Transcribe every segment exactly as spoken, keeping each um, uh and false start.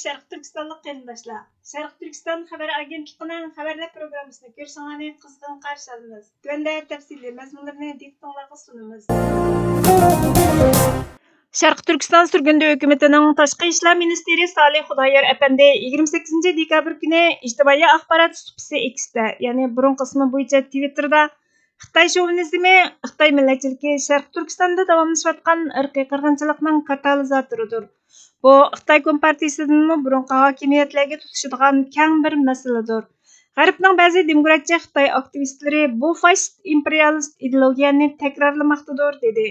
شەرقىي تۈركىستانلىق قېرىنداشلار، شەرقىي تۈركىستان خەۋەر ئاگېنتلىقىنىڭ خەۋەرلەر پروگراممىسىنى كۆرۈشۈڭلارنى قىزغىن قارشى ئالىمىز. تۆۋەندە تەپسىلىي مەزمۇنلىرىنى دىققىتىڭلارغا سۇنىمىز. شەرقىي تۈركىستان سۈرگۈندە ھۆكۈمىتىنىڭ تاشقى ئىشلار مىنىستىرى سالىھ خۇدايار ئەپەندى يىگىرمە سەككىزىنچى دېكابىر كۈنى ئىجتىمائىي ئاخبارات سۇپىسى ئېكستە، يەنى بۇرۇنقى ئىسمى بويىچە تىۋىتتېردا، خىتاي شوۋىنىزمى، خىتاي مىللەتچىلىكى شەرقىي تۈركىستاندا داۋاملىشىۋاتقان ئىرقىي قىرغىنچىلىقنىڭ كاتالىزاتورىدۇر. بۇ خىتاي كومپارتىيىسىدىنمۇ بۇرۇنقى ھاكىمىيەتلەرگە تۇتىشىدىغان كەڭ بىر مەسىلىدۇر. غەربنىڭ بەزى دېموكراتچى خىتاي ئاكتىۋىستلىرى بۇ فاشىست ئىمپېرىيالىست ئىدېئولوگىيەنى تەكرارلىماقتىدۇر، دېدى.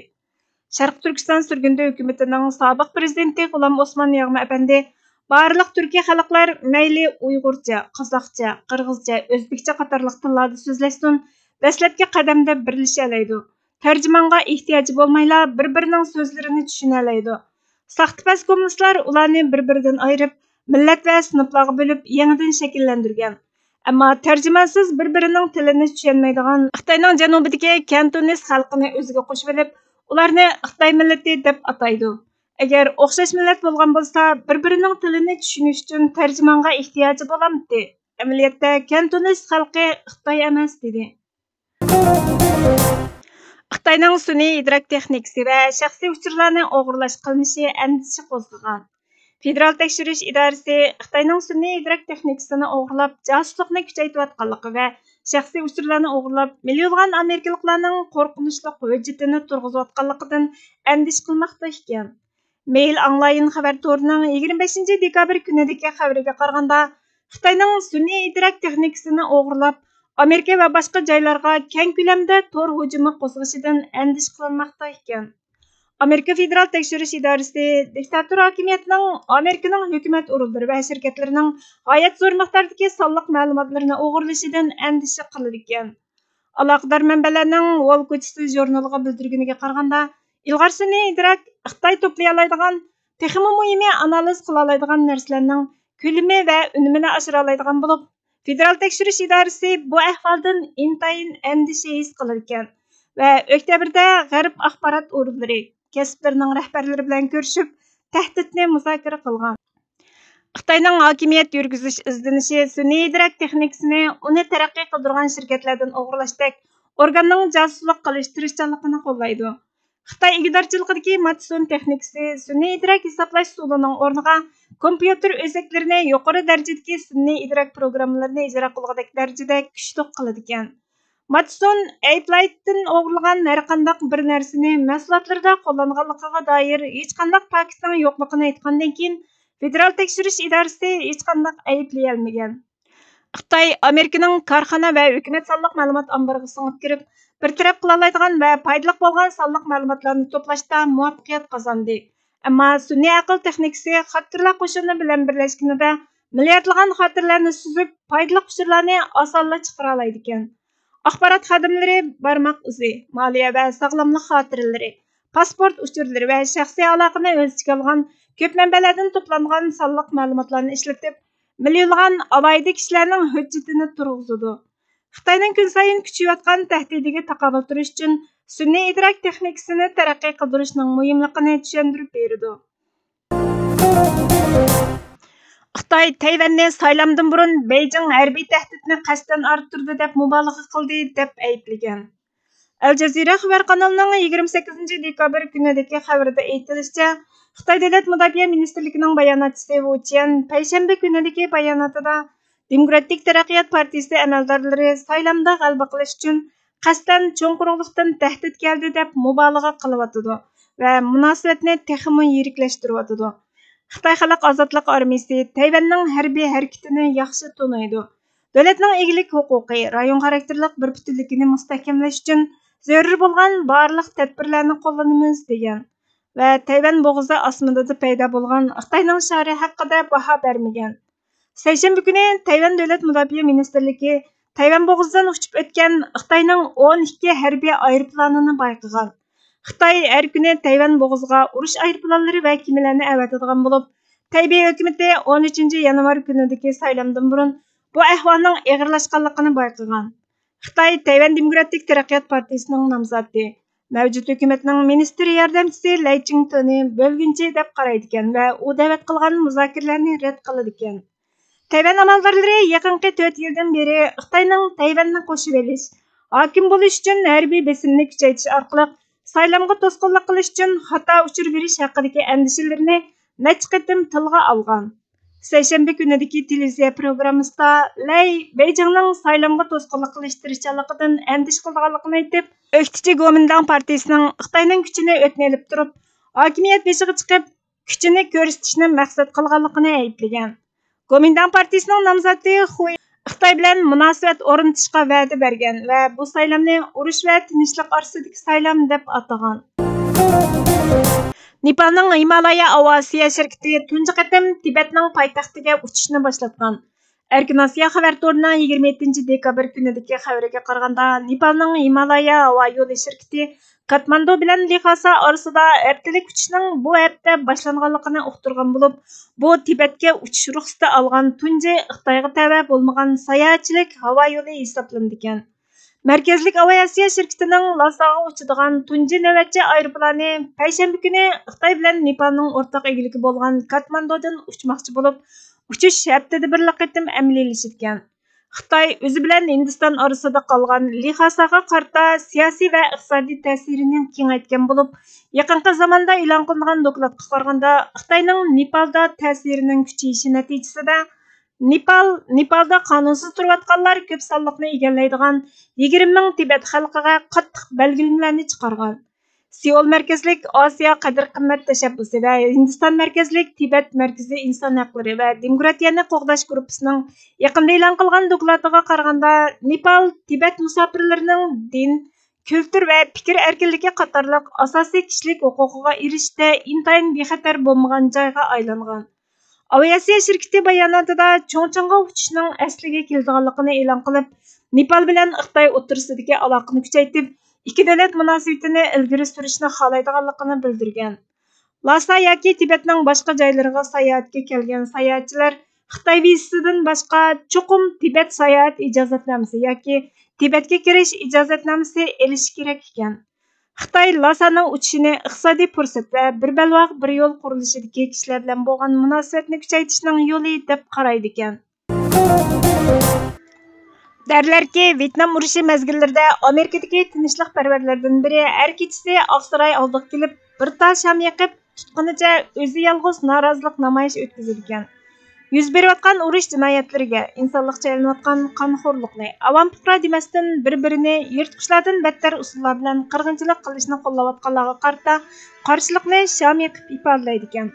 شەرقىي تۈركىستان سۈرگۈندە ھۆكۈمىتىنىڭ سابىق پىرېزىدېنتى غۇلام ئوسمان ياغما ئەپەندى، بارلىق تۈركىي خەلقلەر مەيلى ئۇيغۇرچە، قازاقچە، قىرغىزچە، ئۆزبېكچە قاتارلىق تىللاردا سۆزلەشسۇن، دەسلەپكى قەدەمدە بىرلىشەلەيدۇ. تەرجىمانغا ئېھتىياجى بولمايلا بىر-بىرىنىڭ سۆزلىرىنى چۈشىنەلەيدۇ. ساختىپەز كوممۇنىستلار ئۇلارنى بىر-بىرىدىن ئايرىپ، مىللەت ۋە سىنىپلارغا بۆلۈپ يېڭىدىن شەكىللەندۈرگەن. ئەمما تەرجىمانسىز بىر-بىرىنىڭ تىلىنى چۈشەنمەيدىغان خىتاينىڭ جەنۇبىدىكى كەنتونىس خەلقىنى ئۆزىگە قوشۇۋېلىپ، ئۇلارنى خىتاي مىللىتى دەپ ئاتايدۇ. ئەگەر ئوخشاش مىللەت بولغان بولسا، بىر-بىرىنىڭ تىلىنى چۈشىنىش ئۈچۈن تەرجىمانغا ئېھتىياجى بولامتى؟ ئەمەلىيەتتە كەنتونىس خەلقى خىتاي ئەمەس، دېدى. خىتاينىڭ سۈنئىي ئىدراك تېخنىكىسى ۋە شەخسىي ئۇچۇرلارنى ئوغرىلاش قىلمىشى ئەندىشە قوزغىغان. فېدېرال تەكشۈرۈش ئىدارىسى خىتاينىڭ سۈنئىي ئىدراك تېخنىكىسىنى ئوغرىلاپ، جاسۇسلۇقنى كۈچەيتىۋاتقانلىقى ۋە شەخسىي ئۇچۇرلارنى ئوغرىلاپ، مىليونلىغان ئامېرىكىلىقلارنىڭ قورقۇنچلۇق ھۆججىتىنى تۇرغۇزۇۋاتقانلىقىدىن ئەندىشە قىلماقتا ئىكەن. مېيل ئاڭلاين خەۋەر تورىنىڭ يىگىرمە بەشىنچى دېكابىر كۈنىدىكى خەۋىرىگە قارىغاندا، خىتاينىڭ سۈنئىي ئىدراك تېخنىكىسىنى ئوغرىلاپ، ئامېرىكا ۋە باشقا جايلارغا كەڭ كۆلەمدە تور ھۇجۇمى قوزغىشىدىن ئەندىشە قىلىنماقتا ئىكەن. ئامېرىكا فېدېرال تەكشۈرۈش ئىدارىسى دىكتاتور ھاكىمىيەتنىڭ ئامېرىكىنىڭ ھۆكۈمەت ئورۇنلىرى ۋە شىركەتلىرىنىڭ غايەت زور مىقداردىكى سانلىق مەلۇماتلىرىنى ئوغرىلىشىدىن ئەندىشە قىلىدىكەن. ئالاقىدار مەنبەلەرنىڭ ۋول كوچىسى ژۇرنىلىغا بىلدۈرگىنىگە قارىغاندا، ئىلغار سۈنئىي ئىدراك خىتاي توپلىيالايدىغان، تېخىمۇ مۇھىمى ئانالىز قىلالايدىغان نەرسىلەرنىڭ كۆلىمى ۋە ئۈنۈمىنى ئاشۇرالايدىغان بولۇپ، فېدېرال تەكشۈرۈش ئىدارىسى بۇ ئەھۋالدىن ئىنتايىن ئەندىشە ھېس قىلىدىكەن ۋە ئۆكتەبىردە غەرب ئاخبارات ئورۇنلىرى كەسىپلىرىنىڭ رەھبەرلىرى بىلەن كۆرۈشۈپ، تەھدىتنى مۇزاكىرە قىلغان. خىتاينىڭ ھاكىمىيەت يۈرگۈزۈش ئىزدىنىشى سۈنئىي ئىدراك تېخنىكىسىنى ئۇنى تەرەققىي قىلدۇرغان شىركەتلەردىن ئوغرىلاشتەك ئورگاننىڭ جاسۇسلۇق قىلىش تىرىشچانلىقىنى قوللايدۇ. خىتاي ئىگىدارچىلىقىدىكى ماتسون تېخنىكىسى سۈنئىي ئىدراك ھېسابلاش ئۇسۇلىنىڭ ئورنىغا كومپيۇتېر ئۆزەكلىرىنى يۇقىرى دەرىجىدىكى سۈنئىي ئىدراك پروگراممىلىرىنى ئىجرا قىلغۇدەك دەرىجىدە كۈچلۈك قىلىدىكەن. ماتسون ئەيپلايتتىن ئوغرىلىغان ھەرقانداق بىر نەرسىنى مەھسۇلاتلىرىدا قوللانغانلىقىغا دائىر ھېچقانداق پاكىتنىڭ يوقلۇقىنى ئېيتقاندىن كېيىن، فېدېرال تەكشۈرۈش ئىدارىسى ھېچقانداق ئەيىبلىيەلمىگەن. خىتاي ئامېرىكىنىڭ كارخانا ۋە ھۆكۈمەت سانلىق مەلۇمات ئامبىرىغا سىڭىپ كىرىپ، بىر تەرەپ قىلالايدىغان ۋە پايدىلىق بولغان سانلىق مەلۇماتلارنى توپلاشتا مۇۋەپپەقىيەت قازاندى. ئەمما سۈنئىي ئەقىل تېخنىكىسى خاكېرلار قوشۇنى بىلەن بىرلەشكىنىدە، مىلياردلىغان خاتىرىلەرنى سۈزۈپ، پايدىلىق ئۇچۇرلارنى ئاسانلا چىقىرالايدىكەن. ئاخبارات خادىملىرى بارماق ئىزى، مالىيە ۋە ساغلاملىق خاتىرىلىرى، پاسپورت ئۇچۇرلىرى ۋە شەخسىي ئالاقىنى ئۆز ئىچىگە ئالغان كۆپ مەنبەلەردىن توپلانغان سانلىق مەلۇماتلارنى ئىشلىتىپ، مىليونلىغان ئالاھىدە كىشىلەرنىڭ ھۆججىتىنى تۇرغۇزىدۇ. خىتاينىڭ كۈنسايىن كۈچىيىۋاتقان تەھدىتىگە تاقابىل تۇرۇش ئۈچۈن سۈنئىي ئىدراك تېخنىكىسىنى تەرەققىي قىلدۇرۇشنىڭ مۇھىملىقىنى چۈشەندۈرۈپ بېرىدۇ. خىتاي تەيۋەننى سايلامدىن بۇرۇن بېيجىڭ ھەربىي تەھدىتنى قەستەن ئارتتۇردى دەپ مۇبالىغە قىلدى، دەپ ئەيىبلىگەن. ئەل جەزىرە خەۋەر قانىلىنىڭ يىگىرمە سەككىزىنچى دېكابىر كۈنىدىكى خەۋىرىدە ئېيتىلىشىچە، خىتاي دۆلەت مۇداپىئە مىنىستىرلىكىنىڭ باياناتچىسى ۋۇ چيەن پەيشەنبە كۈنىدىكى باياناتىدا، دېموكراتىك تەرەققىيات پارتىيىسى ئەمەلدارلىرى سايلامدا غەلىبە قىلىش ئۈچۈن قەستەن چوڭ قۇرۇقلۇقتىن تەھدىت كەلدى دەپ مۇبالىغە قىلىۋاتىدۇ ۋە مۇناسىۋەتنى تېخىمۇ يىرىكلەشتۈرۈۋاتىدۇ. خىتاي خەلق ئازادلىق ئارمىيىسى تەيۋەننىڭ ھەربىي ھەرىكىتىنى ياخشى تونۇيدۇ. دۆلەتنىڭ ئىگىلىك ھوقۇقى، رايون خاراكتېرلىق بىر پۈتۈنلۈكىنى مۇستەھكەملەش ئۈچۈن زۆرۈر بولغان بارلىق تەدبىرلەرنى قوللىنىمىز، دېگەن ۋە تەيۋەن بوغۇزى ئاسمىنىدا پەيدا بولغان خىتاينىڭ شارى ھەققىدە باھا بەرمىگەن. سەيشەنبە كۈنى تەيۋەن دۆلەت مۇداپىئە مىنىستىرلىكى تەيۋەن بوغۇزىدىن ئۇچۇپ ئۆتكەن خىتاينىڭ ئون ئىككى ھەربىي ئايروپىلانىنى بايقىغان. خىتاي ھەر كۈنى تەيۋەن بوغۇزىغا ئۇرۇش ئايروپىلانلىرى ۋە كېمىلەرنى ئەۋەتىدىغان بولۇپ، تەيبېي ھۆكۈمىتى ئون ئۈچىنچى يانۋار كۈنىدىكى سايلامدىن بۇرۇن بۇ ئەھۋالنىڭ ئېغىرلاشقانلىقىنى بايقىغان. خىتاي تەيۋەن دېموكراتىك تەرەققىيات پارتىيىسىنىڭ نامزاتى مەۋجۇت ھۆكۈمەتنىڭ مىنىستىر ياردەمچىسى لەي چىڭتېنى بۆلگۈنچى دەپ قارايدىكەن ۋە ئۇ دەۋەت قىلغان مۇزاكىرىلەرنى رەت قىلىدىكەن. تەيۋەن ئامالدارلىرى يېقىنقى تۆت يىلدىن بېرى خىتاينىڭ تەيۋەننى قوشۇۋېلىش، ھاكىم بولۇش ئۈچۈن ھەربىي بېسىمنى كۈچەيتىش ئارقىلىق سايلامغا توسقۇنلۇق قىلىش ئۈچۈن خاتا ئۇچۇر بېرىش ھەققىدىكى ئەندىشىلىرىنى نەچچە قېتىم تىلغا ئالغان. سەيشەنبە كۈنىدىكى تېلېۋىزىيە پروگراممىسىدا لەي بېيجىڭنىڭ سايلامغا توسقۇنلۇق قىلىش تىرىشچانلىقىدىن ئەندىشە قىلىدىغانلىقىنى ئېيتىپ، ئۆكتىچى گومىنداڭ پارتىيىسىنىڭ خىتاينىڭ كۈچىنى ئۆتنە ئېلىپ تۇرۇپ، ھاكىمىيەت بېشىغا چىقىپ، كۈچىنى كۆرسىتىشنى مەقسەت قىلغانلىقىنى ئەيىبلىگەن. گومىنداڭ پارتىيىسىنىڭ نامزاتى خۇي خىتاي بىلەن مۇناسىۋەت ئورنىتىشقا ۋەدە بەرگەن ۋە بۇ سايلامنى ئۇرۇش ۋە تىنچلىق ئارىسىدىكى سايلام دەپ ئاتىغان. نېپالنىڭ ھىمالايا ئاۋىئاتسىيە شىركىتى تۇنجى قېتىم تىبەتنىڭ پايتەختىگە ئۇچۇشنى باشلاتقان. ئەركىن ئاسىيا خەۋەر تورىنىڭ يىگىرمە يەتتىنچى دېكابىر كۈنىدىكى خەۋىرىگە قارىغاندا، نېپالنىڭ ھىمالايا ھاۋا يولى شىركىتى كاتماندۇ بىلەن لىخاسا ئارىسىدا ھەپتىلىك ئۇچۇشنىڭ بۇ ھەپتە باشلانغانلىقىنى ئۇقتۇرغان بولۇپ، بۇ تىبەتكە ئۇچۇش رۇخسىتى ئالغان تۇنجى خىتايغا تەۋە بولمىغان ساياھەتچىلىك ھاۋا يولى ھېسابلىنىدىكەن. مەركەزلىك ئاۋىئاتسىيە شىركىتىنىڭ لاساغا ئۇچىدىغان تۇنجى نۆۋەتچى ئايروپىلانى پەيشەنبە كۈنى خىتاي بىلەن نېپالنىڭ ئورتاق ئىگىلىكى بولغان كاتماندۇدىن ئۇچماقچى بولۇپ، ئۇچۇش ھەپتىدە بىرلا قېتىم ئەمەلىيلىشىدىكەن. خىتاي ئۆزى بىلەن ھىندىستان ئارىسىدا قالغان لىخاساغا قارىتا سىياسىي ۋە ئىقتىسادىي تەسىرىنى كېڭەيتكەن بولۇپ، يېقىنقى زاماندا ئېلان قىلىنغان دوكلاتقا قارىغاندا، خىتاينىڭ نېپالدا تەسىرىنىڭ كۈچىيىشى نەتىجىسىدە، نېپال، نېپالدا قانۇنسىز تۇرۇۋاتقانلار كۆپ سانلىقنى ئىگىلەيدىغان يىگىرمە مىڭ تىبەت خەلقىگە قاتتىق بەلگىلىمىلەرنى چىقارغان. سېئۇل مەركەزلىك ئاسىيا قەدىر-قىممەت تەشەببۇسى ۋە ھىندىستان مەركەزلىك تىبەت مەركىزى ئىنسان ھەقلىرى ۋە دېموكراتىيەنى قوغداش گۇرۇپپىسىنىڭ يېقىندا ئېلان قىلغان دوكلاتىغا قارىغاندا، نېپال تىبەت مۇساپىرلىرىنىڭ دىن، كۈلتۈر ۋە پىكىر ئەركىنلىكى قاتارلىق ئاساسىي كىشىلىك ھوقۇقىغا ئېرىشىشتە ئىنتايىن بىخەتەر بولمىغان جايغا ئايلانغان. ئاۋىئاتسىيە شىركىتى باياناتىدا چۇڭچىڭغا ئۇچۇشنىڭ ئەسلىگە كېلىدىغانلىقىنى ئېلان قىلىپ، نېپال بىلەن خىتاي ئوتتۇرىسىدىكى ئالاقىنى كۈچەيتىپ، ئىككى دۆلەت مۇناسىۋىتىنى ئىلگىرى سۈرۈشنى خالايدىغانلىقىنى بىلدۈرگەن. لاسا ياكى تىبەتنىڭ باشقا جايلىرىغا ساياھەتكە كەلگەن ساياھەتچىلەر خىتاي ۋىزىسىدىن باشقا چوقۇم تىبەت ساياھەت ئىجازەتنامىسى ياكى تىبەتكە كىرىش ئىجازەتنامىسى ئېلىشى كېرەك ئىكەن. خىتاي لاسانىڭ ئۇچۇشىنى ئىقتىسادىي پۇرسەت ۋە بىر بەلباغ بىر يول قۇرۇلۇشىدىكى كىشىلەر بىلەن بولغان مۇناسىۋەتنى كۈچەيتىشنىڭ يولى دەپ قارايدىكەن. دەرلەركى، ۋيېتنام ئۇرۇشى مەزگىللىرىدە ئامېرىكىدىكى تىنچلىقپەرۋەرلەردىن بىرى ھەر كېچىسى ئاقساراي ئالدىغا كېلىپ، بىر تال شام يېقىپ، تۇتقىنىچە ئۆزى يالغۇز نارازىلىق نامايىشى ئۆتكۈزىدىكەن. يۈز بېرىۋاتقان ئۇرۇش جىنايەتلىرىگە، ئىنسانلىقچە ئېلىنىۋاتقان قانخورلۇقنى، ئاۋام پۇقرا دېمەستىن، بىر-بىرىنى يىرتقۇچلاردىن بەتتەر ئۇسۇللار بىلەن قىرغىنچىلىق قىلىشنى قوللاۋاتقانلارغا قارىتا قارشىلىقنى شام يېقىپ ئىپادىلەيدىكەن.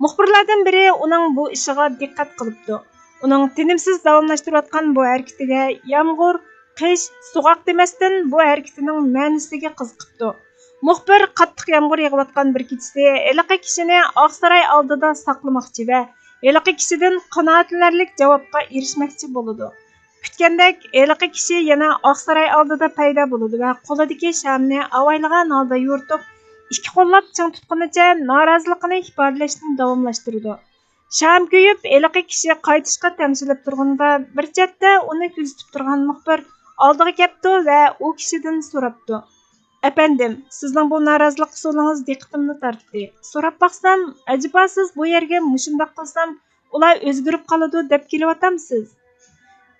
مۇخبىرلاردىن بىرى ئۇنىڭ بۇ ئىشىغا دىققەت قىلىپتۇ. ئۇنىڭ تىنىمسىز داۋاملاشتۇرۇۋاتقان بۇ ھەرىكىتىگە يامغۇر، قىش، سوغۇق دېمەستىن، بۇ ھەرىكىتىنىڭ مەنىسىگە قىزىقىپتۇ. مۇخبىر قاتتىق يامغۇر يېغىۋاتقان بىر كېچىسى ھېلىقى كىشىنى ئاقساراي ئالدىدا ساقلىماقچى ۋە ھېلىقى كىشىدىن قانائەتلىنەرلىك جاۋابقا ئېرىشمەكچى بولىدۇ. كۈتكەندەك، ھېلىقى كىشى يەنە ئاقساراي ئالدىدا پەيدا بولىدۇ ۋە قولىدىكى شامنى ئاۋايلىغان ھالدا يورۇتۇپ، ئىككى قوللاپ چىڭ تۇتقىنىچە نارازىلىقىنى ئىپادىلەشنى داۋاملاشتۇرىدۇ. شام كۆيۈپ، ھېلىقى كىشى قايتىشقا تەمشىلىپ تۇرغىنىدا، بىر چەتتە ئۇنى كۆزىتىپ تۇرغان مۇخبىر ئالدىغا كەپتۇ ۋە ئۇ كىشىدىن سوراپتۇ: «ئەپەندىم، سىزنىڭ بۇ نارازىلىق ئۇسۇلىڭىز دىققىتىمنى تارتتى. سوراپ باقسام، ئەجەبا سىز بۇ يەرگە مۇشۇنداق قىلسام، ئۇلار ئۆزگىرىپ قالىدۇ دەپ كېلىۋاتامسىز؟»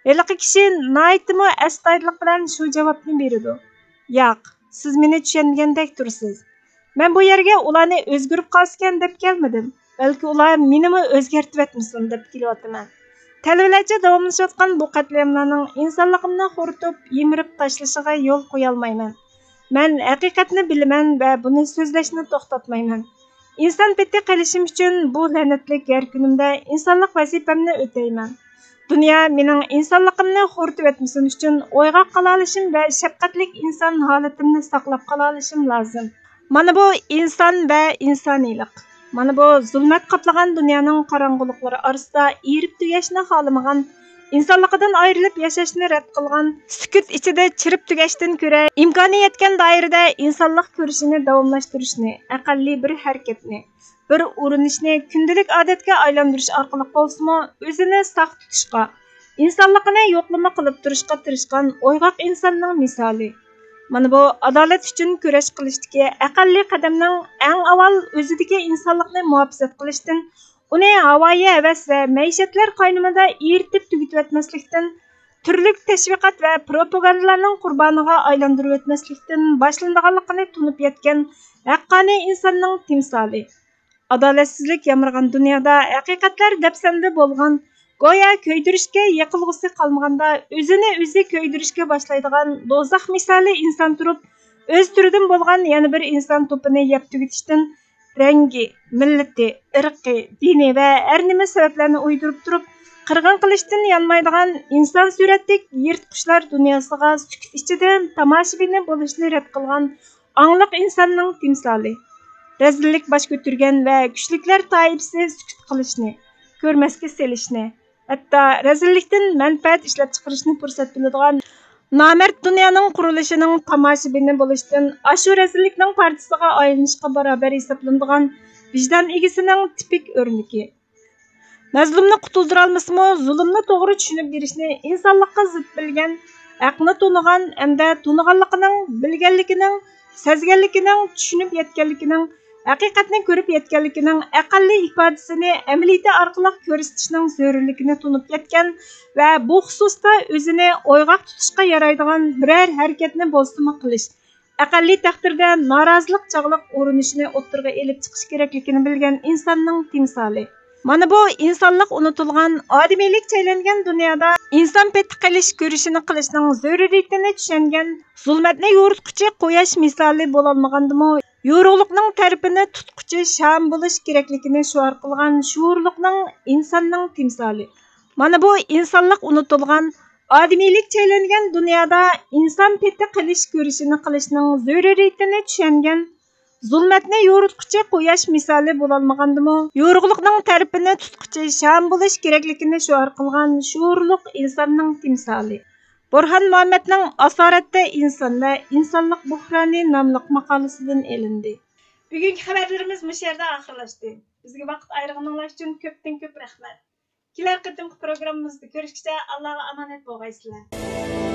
ھېلىقى كىشى ناھايىتىمۇ ئەستايىدىللىق بىلەن شۇ جاۋابنى بېرىدۇ: «ياق، سىز مېنى چۈشەنمىگەندەك تۇرىسىز. مەن بۇ يەرگە ئۇلارنى ئۆزگىرىپ قالسىكەن دەپ كەلمىدىم، بەلكى ئۇلار مېنىمۇ ئۆزگەرتىۋەتمىسۇن دەپ كېلىۋاتىمەن. تەلۋىلەرچە داۋاملىشىۋاتقان بۇ قەتلىئاملارنىڭ ئىنسانلىقىمنى خورىتىپ، يىمىرىپ تاشلىشىغا يول قويالمايمەن. مەن ھەقىقەتنى بىلىمەن ۋە بۇنى سۆزلەشنى توختاتمايمەن. ئىنسان پېتى قېلىشىم ئۈچۈن بۇ لەنەتلىك يەر كۈنۈمدە ئىنسانلىق ۋەزىپەمنى ئۆتەيمەن. دۇنيا مېنىڭ ئىنسانلىقىمنى خورىتىۋەتمىسۇن ئۈچۈن ئويغاق قالالىشىم ۋە شەپقەتلىك ئىنسان ھالىتىمنى ساقلاپ قالالىشىم لازىم. مانا بۇ ئىنسان ۋە ئىنسانىيلىق. مانا بۇ زۇلمەت قاپلىغان دۇنيانىڭ قاراڭغۇلۇقلىرى ئارىسىدا ئېرىپ تۈگەشنى خالىمىغان، ئىنسانلىقىدىن ئايرىلىپ ياشاشنى رەت قىلغان، سۈكۈت ئىچىدە چىرىپ تۈگەشتىن كۆرە ئىمكانى يەتكەن دائىرىدە ئىنسانلىق كۈرىشىنى داۋاملاشتۇرۇشنى، ئەقەللىي بىر ھەرىكەتنى، بىر ئۇرۇنۇشنى كۈندىلىك ئادەتكە ئايلاندۇرۇش ئارقىلىق بولسىمۇ، ئۆزىنى ساق تۇتۇشقا، ئىنسانلىقىنى يوقلىما قىلىپ تۇرۇشقا تىرىشقان ئويغاق ئىنساننىڭ مىسالى. مانا بۇ ئادالەت ئۈچۈن كۈرەش قىلىشتىكى ئەقەللىي قەدەمنىڭ ئەڭ ئاۋۋال ئۆزىدىكى ئىنسانلىقنى مۇھاپىزەت قىلىشتىن، ئۇنى ھاۋايى ھەۋەس ۋە مەئىشەتلەر قاينىمىدا ئېرىتىپ تۈگىتىۋەتمەسلىكتىن، تۈرلۈك تەشۋىقات ۋە پروپاگاندىلارنىڭ قۇربانىغا ئايلاندۇرۇۋەتمەسلىكتىن باشلىنىدىغانلىقىنى تونۇپ يەتكەن ھەققانىي ئىنساننىڭ تىمسالى. ئادالەتسىزلىك يامرىغان دۇنيادا ھەقىقەتلەر دەپسەندە بولغان، گويا كۆيدۈرۈشكە يېقىلغۇسى قالمىغاندا ئۆزىنى ئۆزى كۆيدۈرۈشكە باشلايدىغان دوزاخ مىسالى ئىنسان تۇرۇپ، ئۆز تۈرىدىن بولغان يەنە بىر ئىنسان توپىنى يەپ تۈگىتىشتىن، رەڭگى، مىللىتى، ئىرقى، دىنى ۋە ھەر نېمە سەۋەبلەرنى ئويدۇرۇپ تۇرۇپ، قىرغىن قىلىشتىن يانمايدىغان ئىنسان سۈرەتلىك يىرتقۇچلار دۇنياسىغا سۈكۈت ئىچىدە تاماشىبىنى بولۇشنى رەت قىلغان ئاڭلىق ئىنساننىڭ تىمسالى. رەزىللىك باش كۆتۈرگەن ۋە كۈچلۈكلەر تائىپىسى سۈكۈت قىلىشنى، كۆرمەسكە سېلىشنى، ھەتتا رەزىللىكتىن مەنپەئەت ئىشلەپ چىقىرىشنى پۇرسەت بىلىدىغان نامەرد دۇنيانىڭ قۇرۇلۇشىنىڭ تاماشىبىنى بولۇشتىن ئاشۇ رەزىللىكنىڭ پارچىسىغا ئايلىنىشقا باراۋەر ھېسابلىنىدىغان ۋىجدان ئىگىسىنىڭ تىپىك ئۆرنىكى. مەزلۇمنى قۇتۇلدۇرالمىسىمۇ، زۇلۇمنى توغرا چۈشىنىپ بېرىشنى ئىنسانلىققا زىت بىلگەن، ھەقنى تونۇغان ھەمدە تونۇغانلىقىنىڭ، بىلگەنلىكىنىڭ، سەزگەنلىكىنىڭ، چۈشىنىپ يەتكەنلىكىنىڭ، ھەقىقەتنى كۆرۈپ يەتكەنلىكىنىڭ ئەقەللىي ئىپادىسىنى ئەمەلىيىتى ئارقىلىق كۆرسىتىشنىڭ زۆرۈرلۈكىنى تونۇپ يەتكەن ۋە بۇ خۇسۇستا ئۆزىنى ئويغاق تۇتۇشقا يارايدىغان بىرەر ھەرىكەتنى بولسىمۇ قىلىش، ئەقەللىي تەقدىردە نارازىلىق چاغلىق ئۇرۇنۇشىنى ئوتتۇرىغا ئېلىپ چىقىش كېرەكلىكىنى بىلگەن ئىنساننىڭ تىمسالى. مانا بۇ ئىنسانلىق ئۇنتۇلغان، ئادىمىيلىك چەيلەنگەن دۇنيادا ئىنسان پېتى قىلىش كۈرىشىنى قىلىشنىڭ زۆرۈرىيىتىنى چۈشەنگەن، زۇلمەتنى يورۇتقۇچى قۇياش مىسالى بولالمىغاندىمۇ، يورۇقلۇقنىڭ تەرىپىنى تۇتقۇچى شام بولۇش كېرەكلىكىنى شوئار قىلغان شۇئۇرلۇقنىڭ، ئىنساننىڭ تىمسالى. مانا بۇ ئىنسانلىق ئۇنتۇلغان، ئادىمىيلىك چەيلەنگەن دۇنيادا ئىنسان پېتى قىلىش كۈرىشىنى قىلىشنىڭ زۆرۈرىيىتىنى چۈشەنگەن، زۇلمەتنى يورۇتقۇچى قۇياش مىسالى بولالمىغاندىمۇ، يورۇقلۇقنىڭ تەرىپىنى تۇتقۇچى شام بولۇش كېرەكلىكىنى شوئار قىلغان شۇئۇرلۇق ئىنساننىڭ تىمسالى. بۇرھان مۇھەممەدنىڭ ئاسارەتتە ئىنسان ۋە ئىنسانلىق بۇھرانى ناملىق ماقالىسىدىن ئېلىندى. بۈگۈنكى خەۋەرلىرىمىز مۇشۇ يەردە ئاخىرلاشتى. بىزگە ۋاقىت ئايرىغىنىڭلار ئۈچۈن كۆپتىن كۆپ رەھمەت. كېلەر قېتىمقى پروگراممىمىزدا كۆرۈشكىچە ئاللاغا ئامانەت بولغايسىلەر.